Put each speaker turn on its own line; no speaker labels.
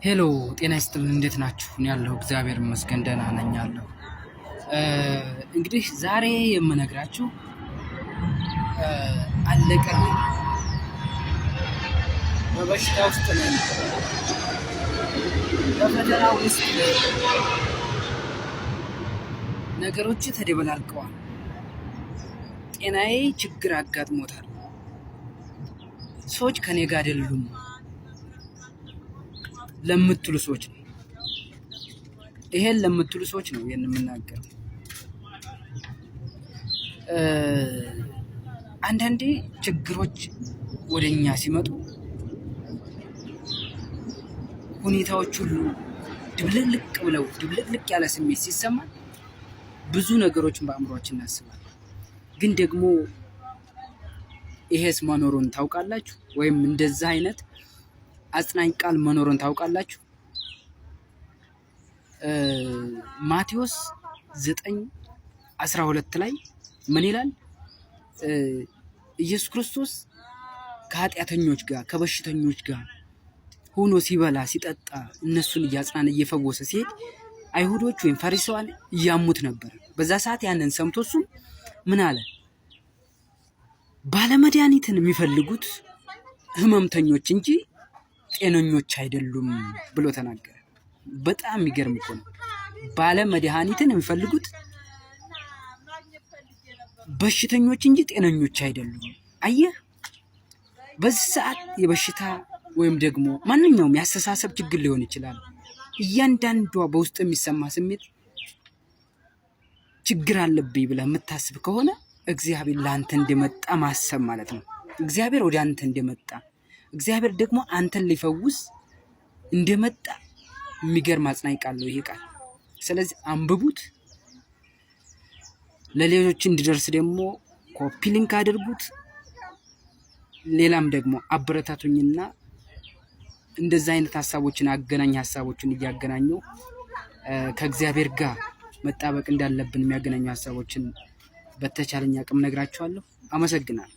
Hello፣ ጤና ይስጥልን፣ እንዴት ናችሁ? እኔ ያለሁ እግዚአብሔር ይመስገን ደህና ነኝ አለሁ። እንግዲህ ዛሬ የምነግራችሁ አለቀልኝ፣ በበሽታ ውስጥ ነኝ፣ በፈተና ውስጥ ነኝ፣ ነገሮች ተደበላልቀዋል፣ ጤናዬ ችግር አጋጥሞታል፣ ሰዎች ከኔ ጋር አይደሉም ለምትሉ ሰዎች ነው። ይሄን ለምትሉ ሰዎች ነው ይሄን የምናገረው። አንዳንዴ ችግሮች ወደኛ ሲመጡ ሁኔታዎች ሁሉ ድብልቅልቅ ብለው ድብልቅልቅ ያለ ስሜት ሲሰማ ብዙ ነገሮችን በአእምሯችን እናስባለን። ግን ደግሞ ይሄስ መኖሩን ታውቃላችሁ? ወይም እንደዛ አይነት አጽናኝ ቃል መኖሩን ታውቃላችሁ? ማቴዎስ 9:12 ላይ ምን ይላል? ኢየሱስ ክርስቶስ ከኃጢአተኞች ጋር ከበሽተኞች ጋር ሆኖ ሲበላ ሲጠጣ እነሱን እያጽናነ እየፈወሰ ሲሄድ አይሁዶች ወይም ፈሪሳውያን እያሙት ነበር። በዛ ሰዓት ያንን ሰምቶ እሱም ምን አለ? ባለመድኃኒትን የሚፈልጉት ህመምተኞች እንጂ ጤነኞች አይደሉም ብሎ ተናገረ። በጣም የሚገርም እኮ ነው። ባለመድኃኒትን የሚፈልጉት በሽተኞች እንጂ ጤነኞች አይደሉም። አየህ፣ በዚህ ሰዓት የበሽታ ወይም ደግሞ ማንኛውም የአስተሳሰብ ችግር ሊሆን ይችላል። እያንዳንዷ በውስጥ የሚሰማ ስሜት ችግር አለብኝ ብለህ የምታስብ ከሆነ እግዚአብሔር ለአንተ እንደመጣ ማሰብ ማለት ነው። እግዚአብሔር ወደ አንተ እንደመጣ፣ እግዚአብሔር ደግሞ አንተን ሊፈውስ እንደመጣ የሚገርም አጽናኝ ቃል ነው ይሄ ቃል። ስለዚህ አንብቡት፣ ለሌሎች እንዲደርስ ደግሞ copy link አድርጉት። ሌላም ደግሞ አበረታቱኝና እንደዛ አይነት ሀሳቦችን አገናኝ ሀሳቦችን እያገናኙ ከእግዚአብሔር ጋር መጣበቅ እንዳለብን የሚያገናኙ ሀሳቦችን በተቻለኝ አቅም ነግራችኋለሁ። አመሰግናለሁ።